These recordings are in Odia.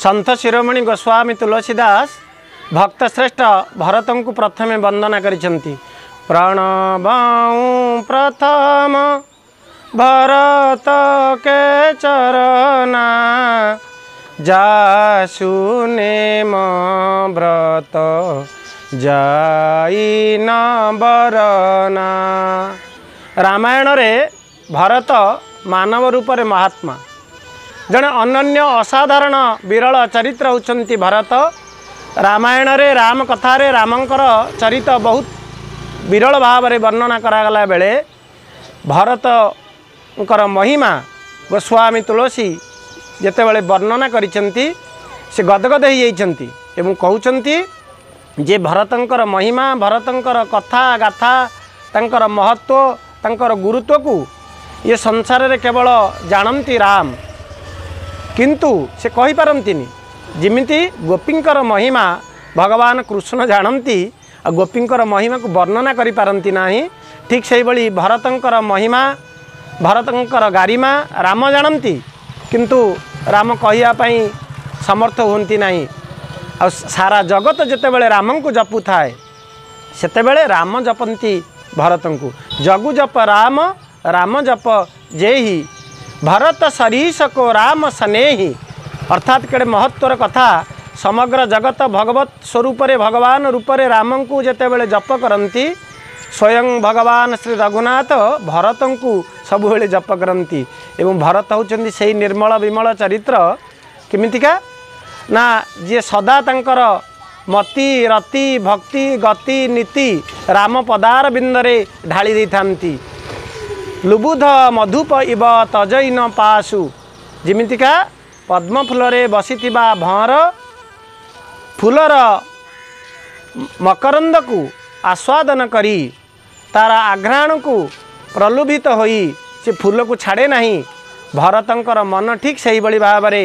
ସନ୍ଥ ଶିରୋମଣି ଗୋସ୍ୱାମୀ ତୁଳସୀ ଦାସ ଭକ୍ତଶ୍ରେଷ୍ଠ ଭରତଙ୍କୁ ପ୍ରଥମେ ବନ୍ଦନା କରିଛନ୍ତି। ପ୍ରଣବଉଁ ପ୍ରଥମ ଭରତ କେ ଚରନା, ଯାସୁ ନେମ ବ୍ରତ ଯାଇ ନ ବରନା। ରାମାୟଣରେ ଭରତ ମାନବ ରୂପରେ ମହାତ୍ମା, ଜଣେ ଅନନ୍ୟ ଅସାଧାରଣ ବିରଳ ଚରିତ୍ର ହେଉଛନ୍ତି ଭରତ। ରାମାୟଣରେ ରାମ କଥାରେ ରାମଙ୍କର ଚରିତ ବହୁତ ବିରଳ ଭାବରେ ବର୍ଣ୍ଣନା କରାଗଲା ବେଳେ ଭରତଙ୍କର ମହିମା ଗୋସ୍ୱାମୀ ତୁଳସୀ ଯେତେବେଳେ ବର୍ଣ୍ଣନା କରିଛନ୍ତି ସେ ଗଦଗଦ ହୋଇଯାଇଛନ୍ତି ଏବଂ କହୁଛନ୍ତି ଯେ ଭରତଙ୍କର ମହିମା, ଭରତଙ୍କର କଥା ଗାଥା, ତାଙ୍କର ମହତ୍ତ୍ୱ, ତାଙ୍କର ଗୁରୁତ୍ୱକୁ ଇଏ ସଂସାରରେ କେବଳ ଜାଣନ୍ତି ରାମ, କିନ୍ତୁ ସେ କହିପାରନ୍ତିନି। ଯେମିତି ଗୋପୀଙ୍କର ମହିମା ଭଗବାନ କୃଷ୍ଣ ଜାଣନ୍ତି ଆଉ ଗୋପୀଙ୍କର ମହିମାକୁ ବର୍ଣ୍ଣନା କରିପାରନ୍ତି ନାହିଁ, ଠିକ୍ ସେଇଭଳି ଭରତଙ୍କର ମହିମା, ଭରତଙ୍କର ଗାରିମା ରାମ ଜାଣନ୍ତି, କିନ୍ତୁ ରାମ କହିବା ପାଇଁ ସମର୍ଥ ହୁଅନ୍ତି ନାହିଁ। ଆଉ ସାରା ଜଗତ ଯେତେବେଳେ ରାମଙ୍କୁ ଜପୁଥାଏ ସେତେବେଳେ ରାମ ଜପନ୍ତି ଭରତଙ୍କୁ। ଜଗୁ ଜପ ରାମ, ରାମ ଜପ ଯେହି, ଭରତ ସରୀସ କୋ ରାମ ସନେହି। ଅର୍ଥାତ୍ କେଡ଼େ ମହତ୍ତ୍ୱର କଥା, ସମଗ୍ର ଜଗତ ଭଗବତ ସ୍ୱରୂପରେ ଭଗବାନ ରୂପରେ ରାମଙ୍କୁ ଯେତେବେଳେ ଜପ କରନ୍ତି, ସ୍ୱୟଂ ଭଗବାନ ଶ୍ରୀ ରଘୁନାଥ ଭରତଙ୍କୁ ସବୁବେଳେ ଜପ କରନ୍ତି। ଏବଂ ଭରତ ହେଉଛନ୍ତି ସେଇ ନିର୍ମଳ ବିମଳ ଚରିତ୍ର। କେମିତିକା ନା ଯିଏ ସଦା ତାଙ୍କର ମତି ରତି ଭକ୍ତି ଗତି ନୀତି ରାମ ପଦାର ବିନ୍ଦରେ ଢାଳି ଦେଇଥାନ୍ତି। ଲୁବୁଧ ମଧୁପ ଇବ ତଜୈନ ପାଶୁ, ଯେମିତିକା ପଦ୍ମ ଫୁଲରେ ବସିଥିବା ଭଅଁର ଫୁଲର ମକରନ୍ଦକୁ ଆସ୍ୱାଦନ କରି ତାର ଆଘ୍ରାଣକୁ ପ୍ରଲୋଭିତ ହୋଇ ସେ ଫୁଲକୁ ଛାଡ଼େ ନାହିଁ, ଭରତଙ୍କର ମନ ଠିକ୍ ସେହିଭଳି ଭାବରେ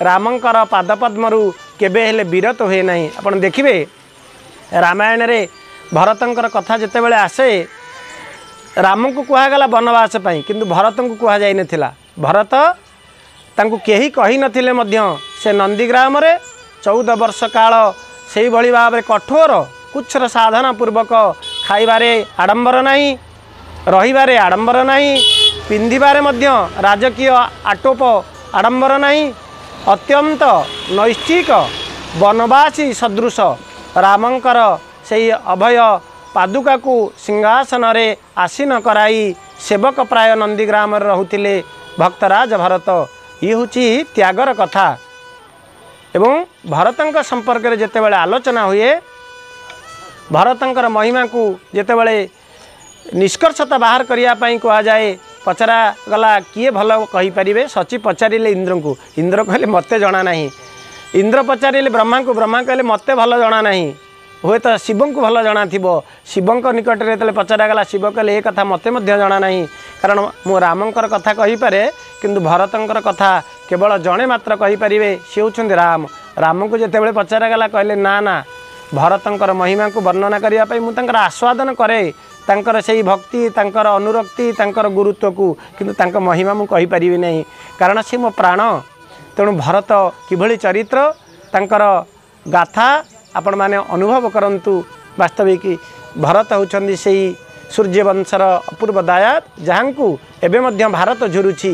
ରାମଙ୍କର ପାଦପଦ୍ମରୁ କେବେ ହେଲେ ବିରତ ହୁଏ ନାହିଁ। ଆପଣ ଦେଖିବେ ରାମାୟଣରେ ଭରତଙ୍କର କଥା ଯେତେବେଳେ ଆସେ, ରାମଙ୍କୁ କୁହାଗଲା ବନବାସ ପାଇଁ, କିନ୍ତୁ ଭରତଙ୍କୁ କୁହାଯାଇନଥିଲା। ଭରତ ତାଙ୍କୁ କେହି କହିନଥିଲେ ମଧ୍ୟ ସେ ନନ୍ଦୀଗ୍ରାମରେ 14 ବର୍ଷ କାଳ ସେଇଭଳି ଭାବରେ କଠୋର କୁଚ୍ଛର ସାଧନା ପୂର୍ବକ ଖାଇବାରେ ଆଡ଼ମ୍ବର ନାହିଁ, ରହିବାରେ ଆଡ଼ମ୍ବର ନାହିଁ, ପିନ୍ଧିବାରେ ମଧ୍ୟ ରାଜକୀୟ ଆଟୋପ ଆଡ଼ମ୍ବର ନାହିଁ, ଅତ୍ୟନ୍ତ ନୈଷ୍ଠିକ ବନବାସୀ ସଦୃଶ ରାମଙ୍କର ସେଇ ଅଭୟ ପାଦୁକାକୁ ସିଂହାସନରେ ଆସୀନ କରାଇ ସେବକ ପ୍ରାୟ ନନ୍ଦୀଗ୍ରାମରେ ରହୁଥିଲେ ଭକ୍ତରାଜ ଭରତ। ଇଏ ହେଉଛି ତ୍ୟାଗର କଥା। ଏବଂ ଭରତଙ୍କ ସମ୍ପର୍କରେ ଯେତେବେଳେ ଆଲୋଚନା ହୁଏ, ଭରତଙ୍କର ମହିମାକୁ ଯେତେବେଳେ ନିଷ୍କର୍ଷତା ବାହାର କରିବା ପାଇଁ କୁହାଯାଏ, ପଚରାଗଲା କିଏ ଭଲ କହିପାରିବେ, ସଚି ପଚାରିଲେ ଇନ୍ଦ୍ରଙ୍କୁ, ଇନ୍ଦ୍ର କହିଲେ ମୋତେ ଜଣା ନାହିଁ। ଇନ୍ଦ୍ର ପଚାରିଲେ ବ୍ରହ୍ମାଙ୍କୁ, ବ୍ରହ୍ମା କହିଲେ ମୋତେ ଭଲ ଜଣା ନାହିଁ, ହୁଏତ ଶିବଙ୍କୁ ଭଲ ଜଣାଥିବ। ଶିବଙ୍କ ନିକଟରେ ଯେତେବେଳେ ପଚରାଗଲା, ଶିବ କହିଲେ ଏ କଥା ମୋତେ ମଧ୍ୟ ଜଣା ନାହିଁ, କାରଣ ମୁଁ ରାମଙ୍କର କଥା କହିପାରେ, କିନ୍ତୁ ଭରତଙ୍କର କଥା କେବଳ ଜଣେ ମାତ୍ର କହିପାରିବେ, ସେ ହେଉଛନ୍ତି ରାମ। ରାମଙ୍କୁ ଯେତେବେଳେ ପଚରାଗଲା, କହିଲେ ନା ନା, ଭରତଙ୍କର ମହିମାକୁ ବର୍ଣ୍ଣନା କରିବା ପାଇଁ ମୁଁ ତାଙ୍କର ଆସ୍ୱାଦନ କରେ, ତାଙ୍କର ସେଇ ଭକ୍ତି, ତାଙ୍କର ଅନୁରକ୍ତି, ତାଙ୍କର ଗୁରୁତ୍ୱକୁ, କିନ୍ତୁ ତାଙ୍କ ମହିମା ମୁଁ କହିପାରିବି ନାହିଁ, କାରଣ ସେ ମୋ ପ୍ରାଣ। ତେଣୁ ଭରତ କିଭଳି ଚରିତ୍ର, ତାଙ୍କର ଗାଥା ଆପଣମାନେ ଅନୁଭବ କରନ୍ତୁ। ବାସ୍ତବିକ ଭରତ ହେଉଛନ୍ତି ସେଇ ସୂର୍ଯ୍ୟବଂଶର ଅପୂର୍ବ ଦାୟାଦ, ଯାହାଙ୍କୁ ଏବେ ମଧ୍ୟ ଭାରତ ଝୁରୁଛି।